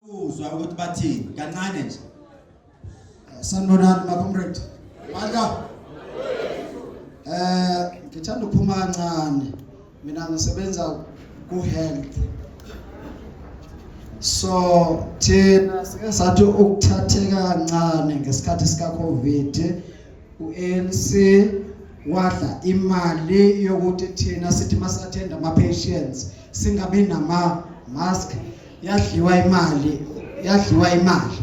Uzwa ukuthi bathini kancane nje. Sanibonani ma comrade. Mandla. Ngithanda ukuphuma kancane. Mina ngisebenza ku health. So thina sike sathi ukuthatheka kancane ngesikhathi sika Covid uANC wadla imali yokuthi thina sithi masathenda ama patients singabi nama mask, yadliwa imali, yadliwa imali,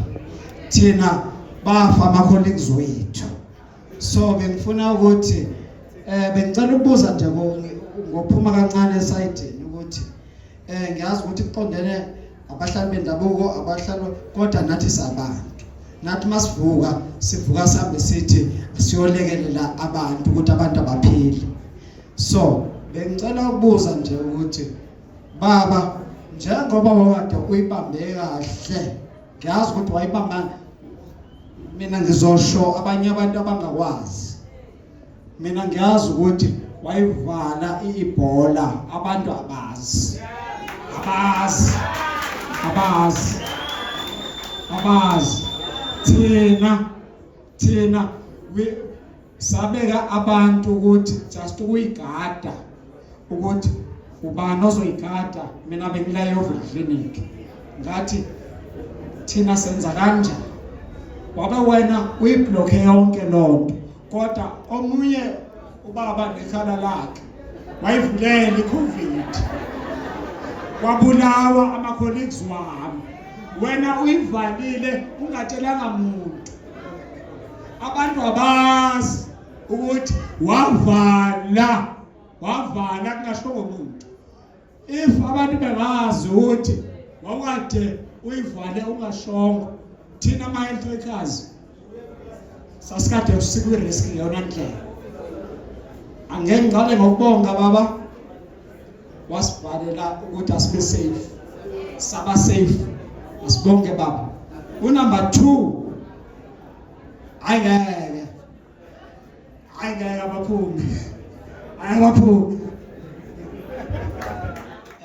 thina bafa ama colleagues wethu. So bengifuna ukuthi bengicela ukubuza nje ngokuphuma kancane esayidini ukuthi ngiyazi ukuthi kuqondene abahlali bendabuko, abahlali, kodwa nathi sabantu, nathi masivuka sivuka sihambe sithi siyolekelela abantu ukuthi abantu abaphili. So bengicela ukubuza nje ukuthi baba, njengoba wawade uyibambe kahle, ngiyazi ukuthi wayibamba, mina ngizosho abanye abantu abangakwazi, mina ngiyazi ukuthi wayivala i-Ebola, abantu abazi, abazi, abazi, abazi. Thina sabeka abantu ukuthi just ukuyigada ukuthi ubani ozoyigada. Mina bengila Yeoville Clinic, ngathi thina senza kanjani, wabe wena uyiblocke yonke lonto, kodwa omunye ubaba nekhala lakhe wayivulela iCovid, kwabulawa ama colleagues wami. Wena uyivalile ungatshelanga muntu, abantu abazi ukuthi wavala, wavala kungasho ngomuntu. If abantu bengazi ukuthi wawukade uyivale ungashongo, thina ama-health workers sasikade sikwi-risk ngeyona ndlela. Angeke ngiqale ngokubonga baba, wasivalela ukuthi asibe safe, saba safe, asibonge baba. Unumber 2, hayi ngeke, hayi ngeke abaphumi, hayi abaphumi.